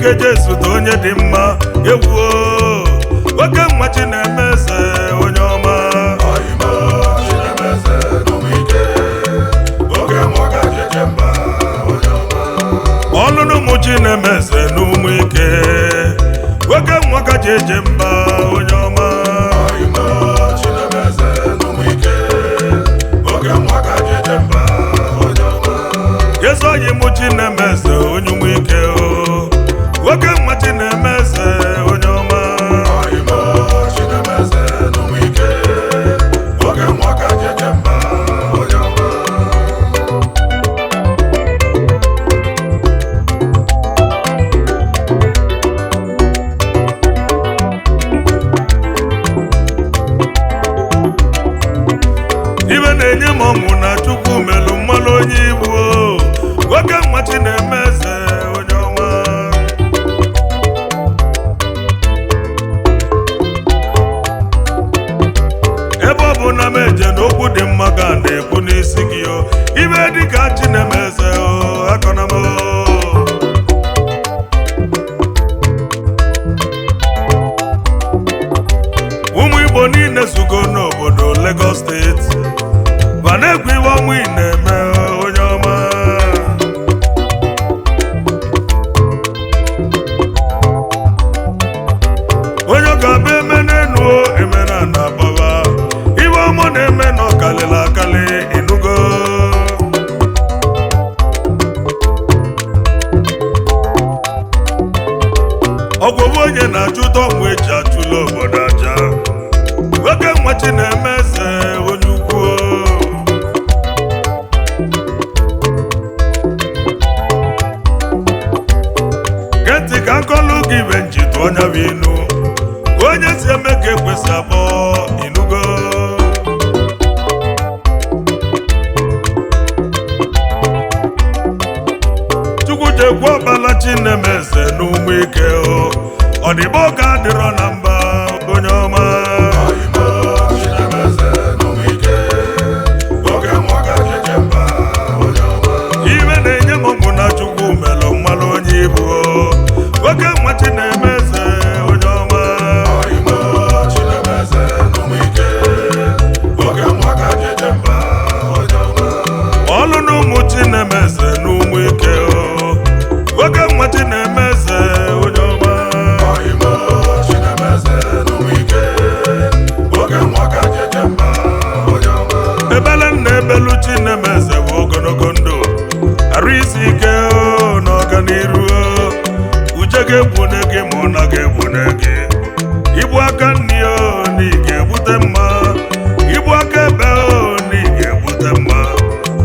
Ga-eje zụta onye dị mma ewuo oke nwa Chinemeze onye ọma. Oyimo Chinemeze n'Ụmụike, oge nwa ka jeje mba, onye ọma. Ọlụnụ ụmụ Chinemeze n'ụmụ ike, oke nwa ka jeje mba, onye ọma. Oyimo Chinemeze n'Ụmụike, oge nwa ka jeje mba, onye ọma. Yesu mụ Chinemeze onye ụmụ ike o, oke nwa Chinemeze onye ọma. Oyimo Chinemeze n'Ụmụike, oge nwa ka jeje mba, onye ọma. Ibe na-enye m ọṅụ na Chukwu melụ mmalụ onye Igbo, oke nwa Chinemeze onye ọma. Ebe ọ bụ na m eje na okwu dị mma ga na-ekwu n'isi gị o, ibe dịka Chinemeze o, akọna m o. Ụmụ Igbo niile zugo n'obodo Lagos Steeti ma na-ekwu iwe ọmụ ị na-eme, onye ọma. Onye ọ ga-abụ eme n'enu o, eme na ana agbaba iwe ọmụ na-eme na ọkalịla akali ịnụgo. Ọgwụgwụ onye na-achụta ọgwụ eji achụla obodo aja, oke nwa Chinemeze onye ukwu. Gee ntị ka nkọlụ gị ibe njitụ ọnya bụ inu ka onye si eme ka ekwesị akpọ inugo. Chukwu jekwu ọbala Chinemeze n'ụmụ ike o, ọdịbọ ka adịrọ na mba, onye ọma. Oyimo Chinemeze n'Ụmụike, oge nwa ka jeje mba, onye ọma. Iwe na-enye m ọṅụ na Chukwu melụ mmalụ onye ibu, oke nwa Chinemeze onye ọma. Oyimo Chinemeze n'Ụmụike, oge nwa ka jeje mba, onye ọma. Ọlụ na ụmụ Chinemeze n'ụmụ ike o, oke nwa Chinemeze onye ọma. Oyimo Chinemeze n'Ụmụike, oge nwa ka jeje mba, onye ọma. Ebele nna ebelu Chinemeze bụ ogologo ndụ, arụ isi ike o, na ọganiru o. Uche ga-egbune gị ma ọ na ga-egbune gị, igbu aka nri o na ị ga-egbute mma, igbu aka ebe o na ị ga-egbute mma.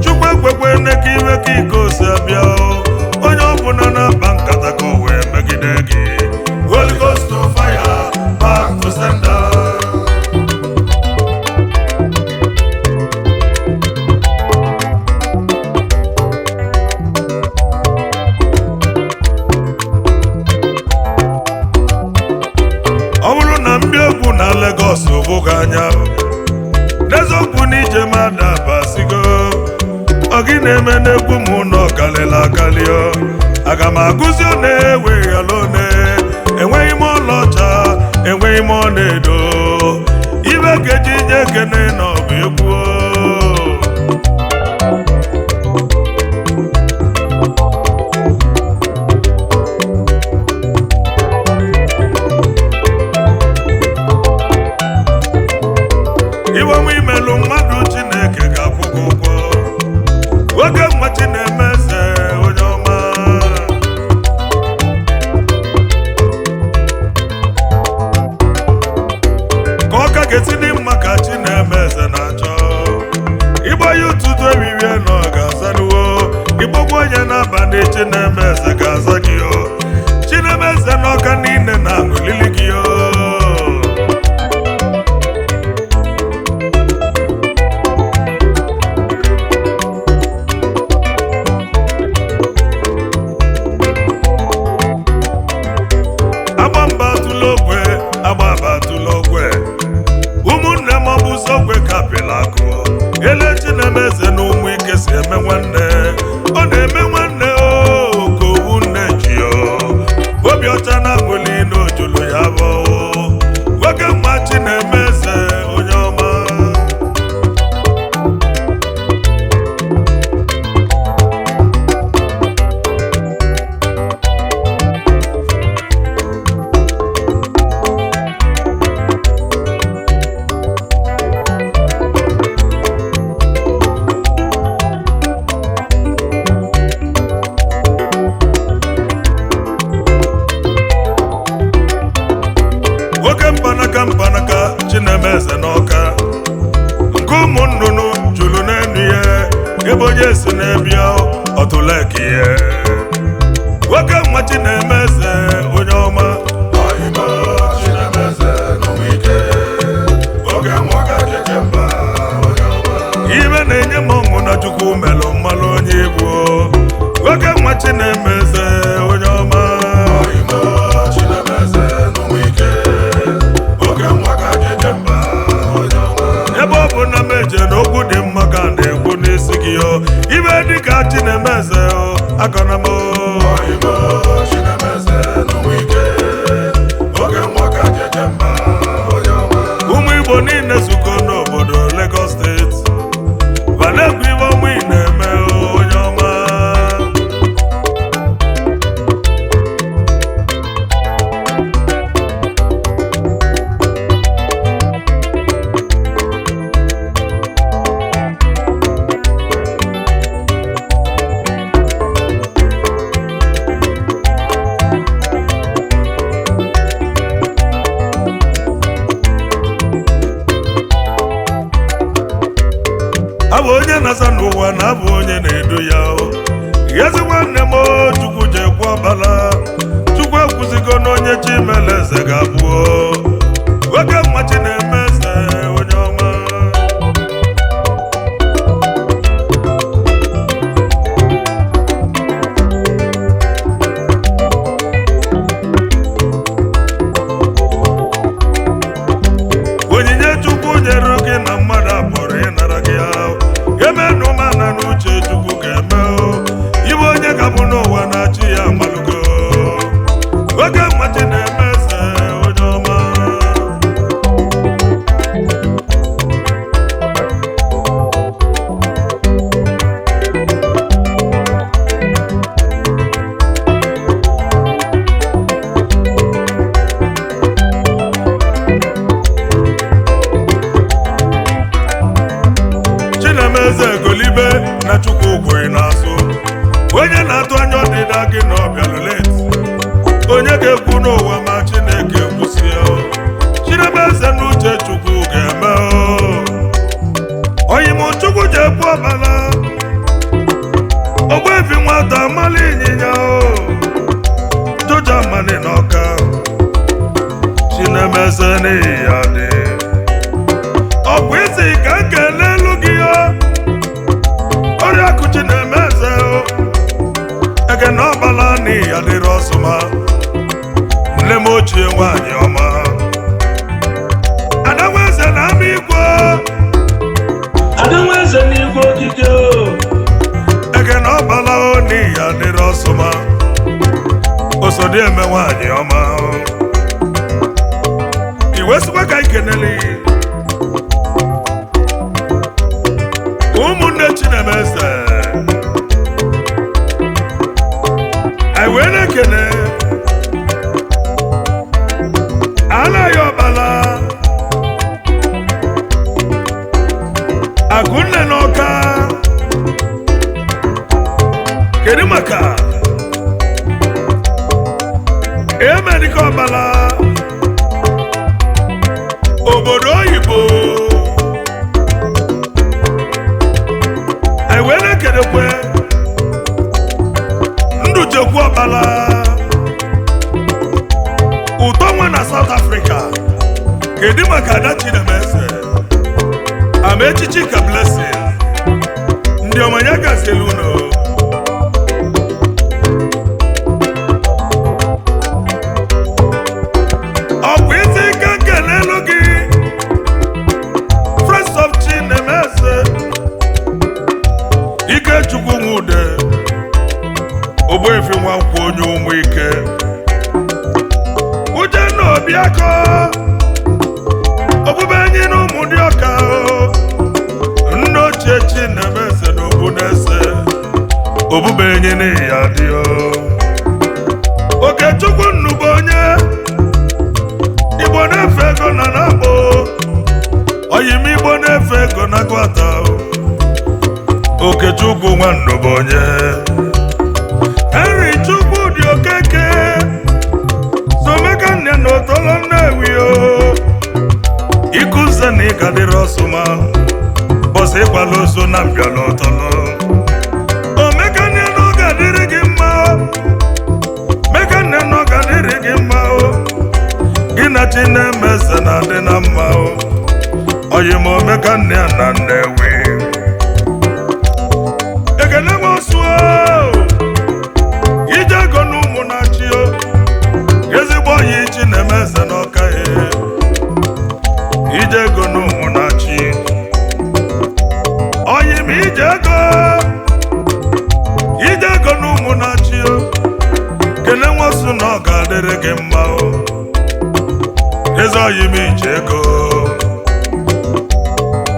Chukwu ekwekwe ka iwe ka ike osi abịa o, onye ọbụla na-akpa nkata ka o wee megide gị. Holy Ghost to fire, back to sender. Ọ bụrụ na mbịa egwu na Lagos bụghị anya n'eziokwu na ije m adabasigo, ọ gị na-eme n'egwu m na ọkalịla akali o. Aga m agụzi one eweghala one, enweghị m ọlaọcha, enweghị m ọlaedo, ibe ga-eji nye ekene na ọ bụ egwu o. Iwe ọma imelụ mmadụ, Chineke ga-akwụ gị ụgwọ, oge nwa Chinemeze onye ọma. Ka ọ ka ga-esi dị mma ka Chinemeze na-achọ ịgba ya ụtụtụ eriri na ọ ga-azanuo, ịgbagwo onye n'abalị Chinemeze ga-aza gị o. Chinemeze n'ọka niile na-aṅụlili gị o. Agba mba atụla okwe, agba aba atụla okwe, ụmụnne m, ọ bụ sokwe kapịla akụ ele Chinemeze na ụmụ ike si eme nwanne, ọ na-eme nwanne o ka owu nne ji o. Mpanaka mpanaka Chinemeze n'Ọka, nke ụmụ nnụnụ juru n'enu ya, ebe onye si na-ebia ọtụleki ya. Nwoke nwa Chinemeze onye ọma. Oyimo Chinemeze n'Ụmụike, oge nwa ka jeje mba onye ọma. Ibe na-enye m ọṅụ na Chukwu melụ mmalụ onye ibu. Nwoke nwa Chinemeze onye ọma. Oyimo Chinemeze n'Ụmụike, oge nwa ka jeje mba onye ọma. Ebe ọ bụ na m eje na okwu dị mma ka na-ekwu n'isi gị o, ibe dịka Chinemeze o, akọna m o. Oyimo Chinemeze n'Ụmụike, oge nwa ka jeje mba onye ọma. Ụmụ Igbo niile zukọ n'obodo Lagos steeti, banegwu ibe ọmụ ị na-eme o, onye ọma. Abụ onye na-aza n'ụwa na abụ onye na-edu ya o. Ezi nwanne m o, Chukwu jekwu ọbala, Chukwu ekwuzigo na onye chi mere eze ga-abụ o. Nwoke nwa Chinemeze onye ọma. Onyinye Chukwu nyere gị na mmadụ apụrụ ịnara gị ahụ. Emenụ mana n'uche Chukwu ga-eme o. Ibe onye ga-abụ n'ụwa na-achị ya malụgo. Oge nwa Chinemeze onye ọma. Chinemeze golibe na Chukwu kwere n'azụ. Onye na-atụ anya ọdịda gị na ọbịalụ late. Onye ga-ekwu n'ụwa ma Chineke kwụsị o. Chinemeze n'uche Chukwu ga-eme o. Oyim Chukwu ji ekwu ọbala, ogbuefi nwata mali ịnyịnya o, joja mani n'Ọka. Chinemeze n'ihi ya dị ọkwa isi ka m kelee elu gị o. Oriakụ Chinemeze o, ekene ọbala n'ihi ya dịrị ọsụma, nne m ochie nwanyị ọma. Adanweze na ama igwe. Adanweze n'igwe okike o. Ekene ọbala o n'ihi ya dịrị ọsụma, osodieme nwanyị ọma. Iwesikwa ka ikenele ụmụnne Chinemeze. Anyị wee na-ekene anaghị ọbala akụnne n'Ọka. Kedu maka emedika ọbala obodo oyibo? Anyị wee na-ekenekwe Ndụchekwu ọbala ụtọ nwa na South Africa. Kedu maka Ada Chinemeze, Amaechi Chika Blessing, ndị ọma ya gazielu unu. Ọkwa isi ike nkelelu gị, Friends of Chinemeze, Ikechukwu Nwude, Ogbuefi Nwankwọ onye ụmụ ike, Uchenna Obiakọ, ọbụbụ enyi na ụmụ dị ọka o. Nne ochie Chinemeze na obu na-ese ọbụbụ enyi na ya dị o. Okechukwu nnukwu onye Igbo na-efe ego na na-akpọ oyim Igbo na-efe ego na kwata. Okechukwu nwannu bụ onye Henry Chukwu dị Okeke, Someka nne na Otolo Nnewi o. Chinemeze na ị ga-adịrị ọsụma bọsị ịkwala ozu na mbịala ọtọlọ. Omeka nne na ọ ga-adịrị gị mma, meka nne na ọ ga-adịrị gị mma o. Gị na Chinemeze na-adị na mma o. Oyi ma omeka nne ya na Nnewi. Ekele m osu o, ije ego na ụmụ na-achị o. Ezigbo oyi Chinemeze n'ọka ya. Ije ego na ụmụ na-achị. Oyi ma ije ego, ije ego na ụmụ na-achị o. Kele nwosu na ọ ga-adịrị gị mma o. Eze oyi m ije ego.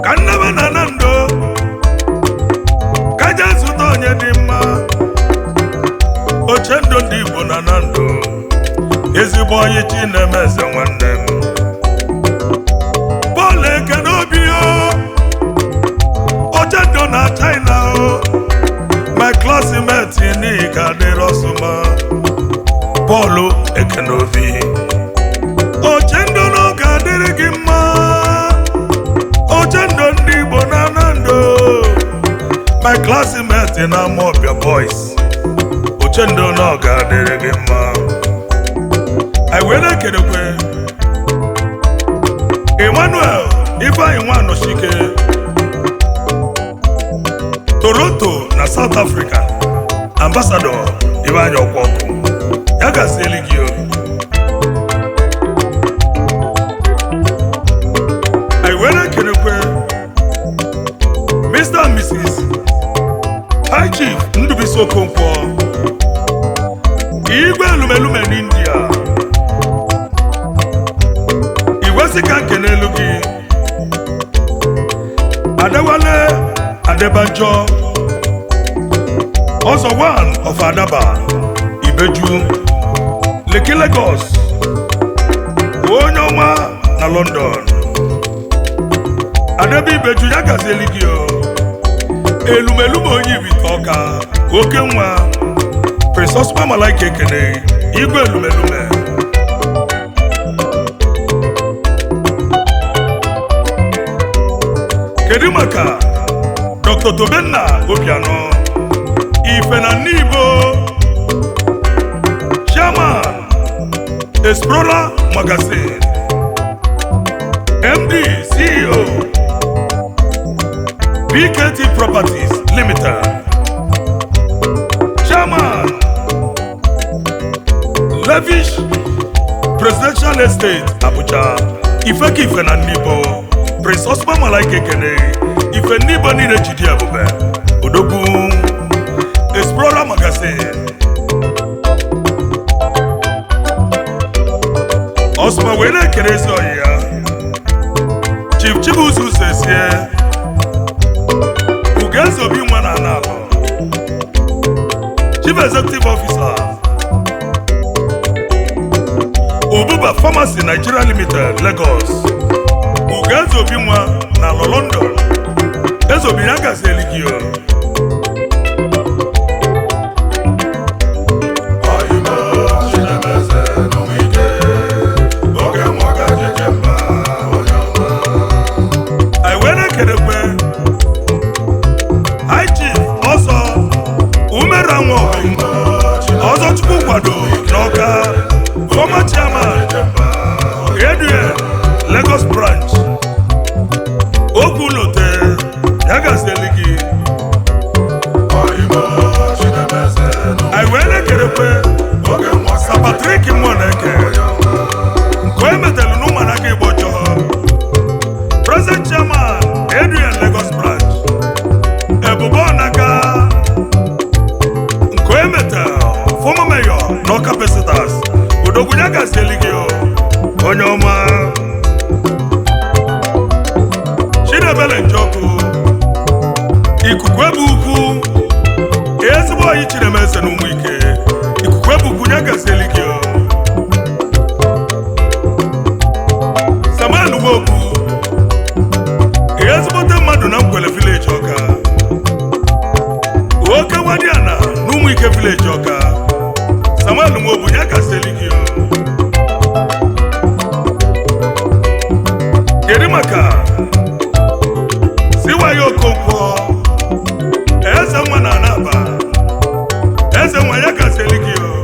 Ka nnebe na na ndo ka je zụta onye dị mma. Oche ndụ ndị Igbo na na ndụ. Ezigbo oyi Chinemeze nwanne m. Paul Ekene Obi o, oche ndụ na China o. My classmate n'ihi ka adịrị ọsụma. Paul Ekene Obi, oche ndụ na ọ ga-adịrị gị mma. Oche ndụ ndị Igbo na na ndụ. My classmate na Amobia Boys. Oche ndụ na ọ ga-adịrị gị mma. Anyị wee na-ekelekwe Emmanuel Ifeanyi Nwanọchike, Toronto na South Africa, Ambassador Ifeanyi Ọkwọkụ, ya gazieli gị o. Anyị wee na-ekelekwe Mr. and Mrs. High Chief Ndubuisi Okonkwo, Igwe elumelume n'India. Igwe sị ka nke n'elu gị Adewale Adebanjo, Ọzọ one of Adaba, Ibeju, Lekki, Lagos, onye ọma na London. Adebe Ibeju, ya gazieli gị o. Elumelume onye Ibite Ọka, oke nwa Prince Osman Malaika ekene Igwe elumelume. Kedu maka Dr. Tobenna Obianọ, Ife na Nnibo, Chairman, Explorer Magazine, MD CEO, BKT Properties Limited, Chairman, Lavish Presidential Estate, Abuja. Ifeka Ife na Nnibo, Prince Osman Malaika ekene Ife Nnibo niile jide ebube odogwu, Explorer Magazine. Osman wee na-ekele ezi ọyị ya, Chief Chibuzo Usesie, Ugeze Obi nwa na ana alọ, Chief Executive Officer, Obuba Pharmacy Nigeria Limited, Lagos. Ugeze Obi nwa na alọ London. Eze Obi, ya gazieli gị o. Oyimo Chinemeze n'Ụmụike, oge nwa ka jeje mba, onye ọma. Anyị wee na-ekelekwe High Chief Ọzọ Umeranwo, Ọzọ Chukwu kwado n'Ọka, former chairman, ADN Lagos Branch. Okwu lote, ya gazieli gị. Oyimo Chinemeze. Anyị wee na-ekelekwe Oge nwa Sir Patrick Nwaneke nke o metelu n'ụmụnaka Igbo chọọ, President Chairman, ADN Lagos Branch. Ebube Ọnaka nke o metel, former mayor n'Ọka Pesetas. Odogwu, ya gazieli gị o, onye ọma. Chinebele Njọkụ, ikuku ebe ukwu, ezigbo oyi Chinemeze na ụmụ ike, ikuku ebe ukwu, ya gazieli gị o. Samuel Nwokwu, ezigbote mmadụ na Nkwele Village, Ọka, oke nwadiana na ụmụ ike village, Ọka. Samuel Nwokwu, ya gazieli gị o. Kedu maka Siwaye Okonkwo, eze nwa na Anaba, eze nwa ya gazieli gị o.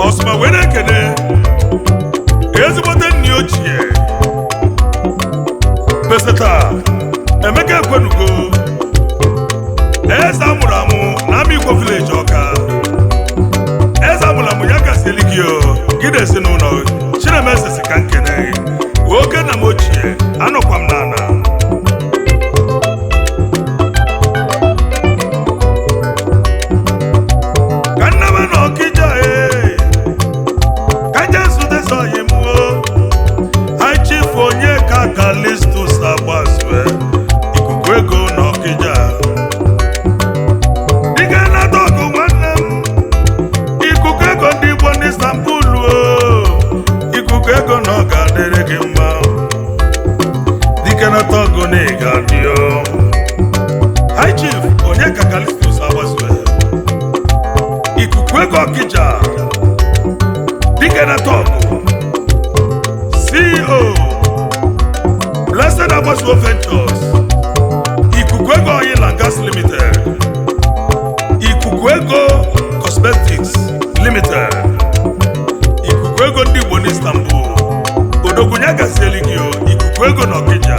Ọsụma wee na-ekene ezigbote nni ochie Peseta Emeka Ekwenugo, eze amụrụ amụ na Amikwo Village Ọka. Eze amụrụ amụ ya gazieli gị o, gị na ezinụlọ Chinemeze si ka nkene oke nna m ochie, anọkwa m n'ala. Ka nnaba na Ọkịja ee, ka nje zute zọyị m o. High Chief onye ka Kalistus Agbazue, ikuku ego na Ọkịja. Dike nata ọgụ nwanne m, ikuku ego ndị Igbo n'Istanbul o. Ikuku ego na ọ ga-adịrị gị mma. Dike nata ọgụ na ị ga-adị o. High Chief onye ka Kalistus Agbazue, ikuku ego Ọkịja, dike nata ọgụ, CEO Blessed Agbasuo Ventures, Ikuku Ego Oil and Gas Limited, Ikuku Ego Cosmetics Limited, Ikuku Ego ndị Igbo n'Istanbul. Odogwu ya gazieli gị o, Ikuku Ego n'Ọkịja.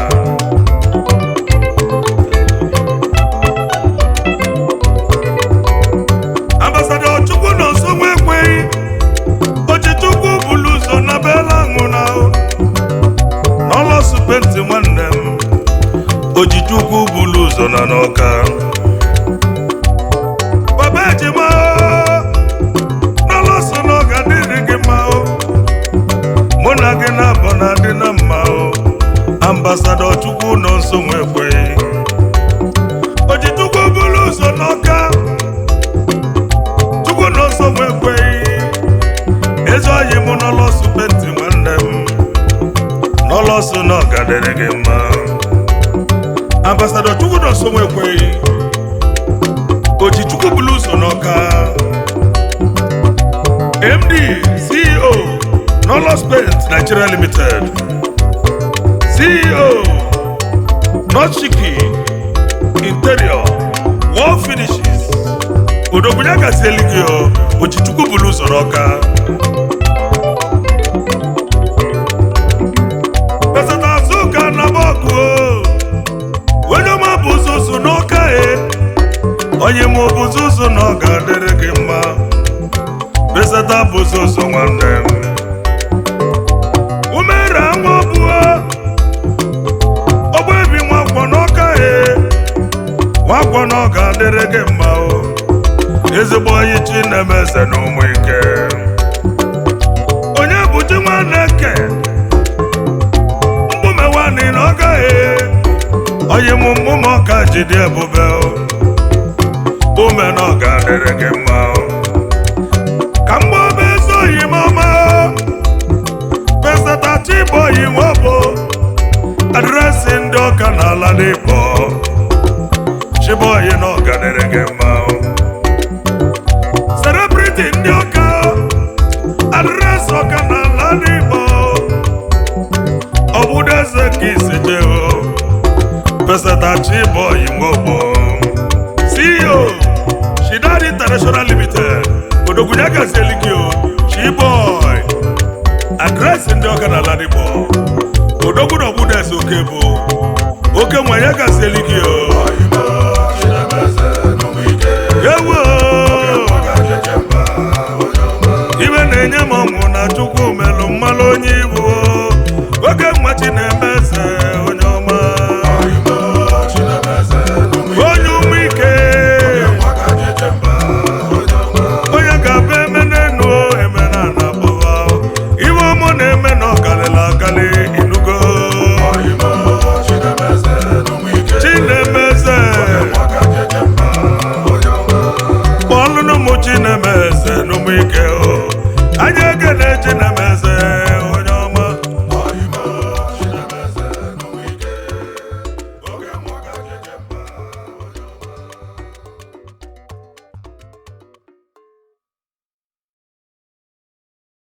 Ambassador Chukwu nọ nso nwa ekweghị Ochichukwu bulu ụzọ na bela aṅụ na n'ọlọsụ penti nwanne m, Ojichukwu bulu ụzọ na n'Ọka. Baba ejima n'ọlọsụ na ọ ga-adịrị gị mma o, mụ na gị na-abụ na adị na mma o. Ambassador Chukwu nọ nso nwa ekweghị Ojichukwu bulu ụzọ n'Ọka, Chukwu nọ nso nwa ekweghị. Ezi oyi mụ n'ọlọsụ penti nwanne m, n'ọlọsụ na ọ ga-adịrị gị mma. Ambassador Chukwu nọ nso nwa ekweghị Ojichukwu bulu ụzọ n'Ọka, MD CEO Nolos Paint Nigeria Limited, CEO Notchiki Interior Wall Finishes. Odogwu ya gazieli gị o, Ojichukwu bulu ụzọ n'Ọka. Peseta Azuka na bọgụ o, onye ọma bụ ụzụzụ n'Ọka e, onye ma bụ ụzụzụ na ọ ga-adịrị gị mma. Peseta bụ ụzụzụ nwanne m. Umere anwa bụọ ogbebi nwakwọ n'Ọka e, nwakwọ na ọ ga-adịrị gị mma o, ezigbo onye Chinemeze na ụmụ ike. Onye bụ chi nwanne ke mkpumewani na ọ gaghị onye mụ mmụma ọka jide ebube o, ume na ọ ga-adịrị gị mma o. Ka mgbe ọba ezi oyi m ọma Peseta Chiboyi nwabụ address ndị Ọka n'ala n'Igbo, Chiboyi na ọ ga-adịrị gị mma o. Celebrity ndị Ọka, address Ọka n'ala n'Igbo, obodo eze ka isi jee o. Peseta Chiboyi Nwogbo, CEO Shidad International Limited. Odogwu ya gazieli gị o, Chiboy, address ndị Ọka n'ala Igbo, odogwu na obodo eze oke bụ oke nwa ya gazieli gị o. Oyimo Chinemeze n'Ụmụike, Ewo nwa ka jeje mba, onye ọma. Ibe na-enye m ọṅụ na Chukwu melụ mmalụ onye